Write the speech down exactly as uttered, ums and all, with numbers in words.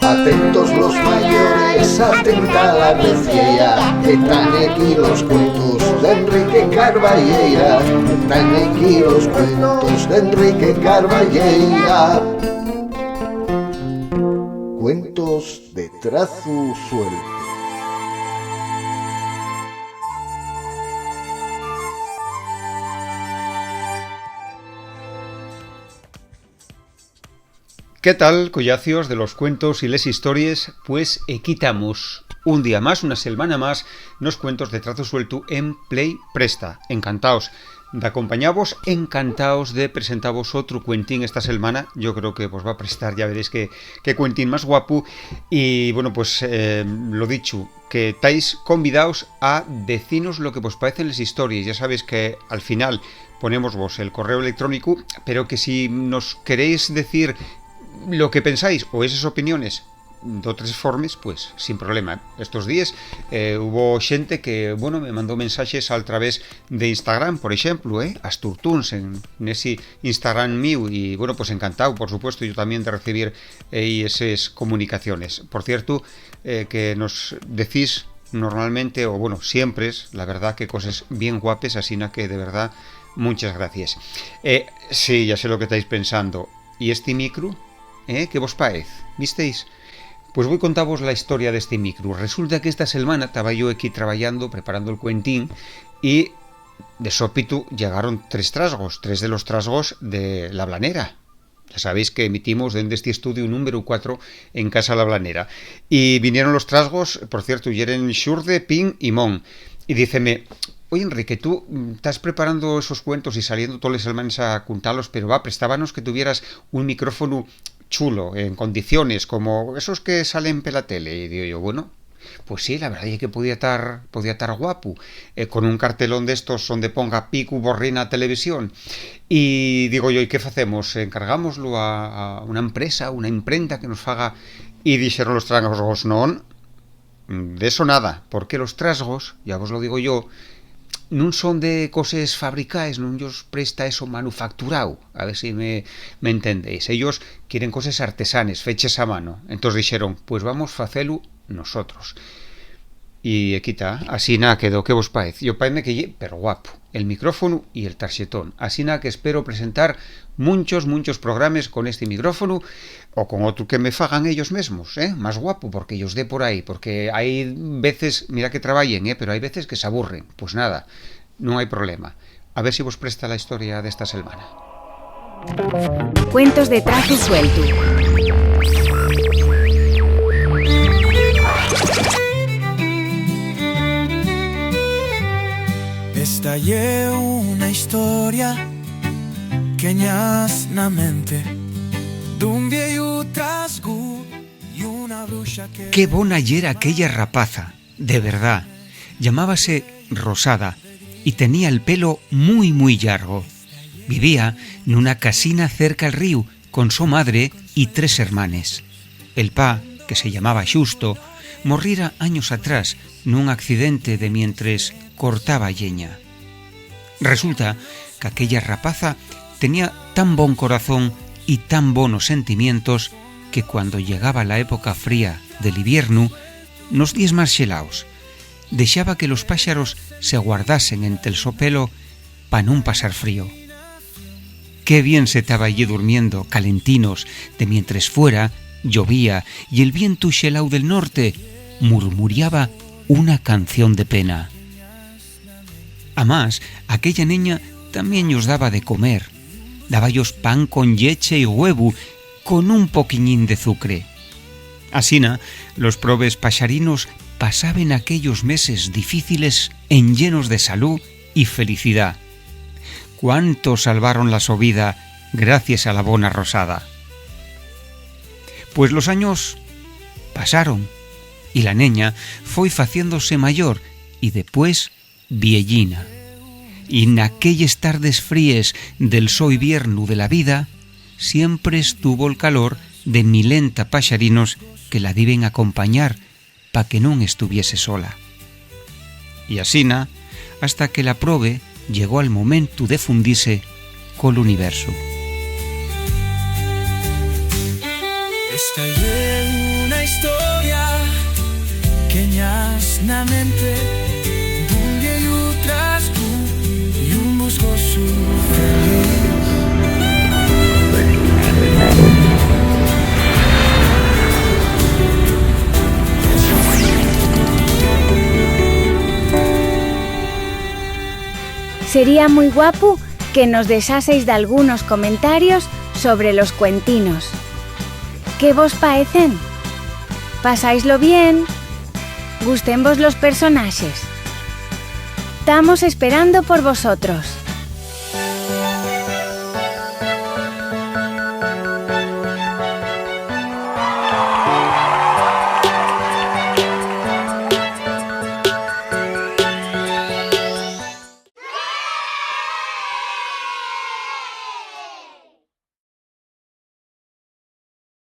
Atentos los mayores, atenta la audiencia, que tán aquí los cuentos de Enrique Carballeira, que tán aquí los cuentos de Enrique Carballeira. Cuentos de trazu sueltu. ¿Qué tal, collacios de los cuentos y les histories? Pues equí tamos un día más, una selmana más, nos cuentos de trazu sueltu en Play Presta. Encantaos d'acompañavos, encantaos de presentavos otru cuentín esta selmana. Yo creo que vos va a prestar, ya veréis qué, qué cuentín más guapu. Y, bueno, pues, eh, lo dichu, que tais convidaos a decinos lo que vos paecen les histories. Ya sabéis que al final ponémosvos el correu electrónicu, pero que si nos queréis decir lo que pensáis o eses opiniones d'otres formes, pues, sin problema. Estos díes, eh, hubo xente que, bueno, me mandó mensaxes al través de Instagram, por exemplu, eh, Asturtuns, en, nesi Instagram míu, y, bueno, pues, encantao, por supuesto, yo también de recibir, eh, eses comunicaciones. Por cierto, eh, que nos decís normalmente, o, bueno, siempre, la verdad, que coses bien guapes, asina que, de verdad, muchas gracias. Eh, sí, ya sé lo que estáis pensando. ¿Y esti micru? ¿Eh? ¿Qué vos paez? ¿Vistéis? Pues voi contavos la historia d'esti micru. Resulta que esta selmana taba yo equí trabayando, preparando el cuentín, y de sópitu llegaron tres trasgos, tres de los trasgos de La Blanera. Ya sabéis que emitimos dende esti estudiu númberu cuatro en Casa La Blanera. Y vinieron los trasgos, por cierto, yeren Xurde, Pin y Mon. Y díceme: "Oye, Enrique, tú, mm, estás preparando esos cuentos y saliendo toles selmanes a cuntalos, pero va, prestábanos que tuvieras un micrófonu chulo, en condiciones, como esos que salen pela tele". Y digo yo: "Bueno, pues sí, la verdad es que podía tar, podía tar guapu, eh, con un cartelón d'estos onde ponga Picu Borrina Televisión". Y digo yo: "¿Y qué facemos? ¿Encargámoslo a, a una empresa, una imprenta que nos faga?". Y dixeron los trasgos: "Non, de eso nada, porque los trasgos, ya vos lo digo yo, nun son de coses fabricaes, nun yos presta eso manufacturao, a ver si me, me entendéis. Ellos quieren coses artesanes, feches a mano". Entós dixeron: "Pues vamos facelu nosotros". Y equí ta, asina quedó. ¿Qué vos paez? Yo paezme que ye, pero guapo, el micrófonu y el tarxetón. Asina que espero presentar munchos, munchos programes con esti micrófonu o con otru que me fagan ellos mesmos, ¿eh? Más guapo, porque ellos de por ahí, porque hai veces, mira que trabayen, ¿eh? Pero hai veces que s'aburren. Pues nada, nun hai problema. A ver si vos presta la historia d'esta selmana. Cuentos de trazu sueltu. Esta ye una historia que ñas na mente d'un vieyu trasgu y una bruxa que... Qué bona yera aquella rapaza, de verdá. Llamábase Rosada y tenía el pelo mui, mui llargo. Vivía nuna casina cerca'l ríu con so madre y tres hermanes. El pa, que se llamaba Xusto, morrira años atrás nun accidente de mientres cortaba lleña. Resulta qu'aquella rapaza tenía tan bon corazón y tan bonos sentimientos que cuando llegaba la época fría del iviernu, nos díes más xelaos, dexaba que los páxaros se guardasen ente'l so pelo pa nun pasar frío. Qué bien se taba allí durmiendo, calentinos, de mientres fuera llovía y el vientu xelau del norte murmuriaba una canción de pena. Amás, aquella neña tamién yos daba de comer. Dábayos pan con lleche y güevu, con un poquiñín de zucre. Asina, los probes paxarinos pasaben aquellos meses difíciles enllenos de salú y felicidá. Cuántos salvaron la so vida gracies a la bona Rosada. Pues los años pasaron y la neña foi faciéndose mayor y depués vieyina. Y naquelles tardes fríes del so iviernu de la vida, siempre estuvo'l calor de milenta paxarinos que la diben acompañar pa que nun estuviese sola. Y asina, hasta que la probe llegó al momentu de fundise col universu. Esta ye una Mente, un vieyu trascu y un musgosu feliz. Sería mui guapu que nos dexaseis dalgunos comentarios sobre los cuentinos. ¿Qué vos paecen? ¿Pasáislo bien? ¿Gusténvos los personaxes? Tamos esperando por vosotros.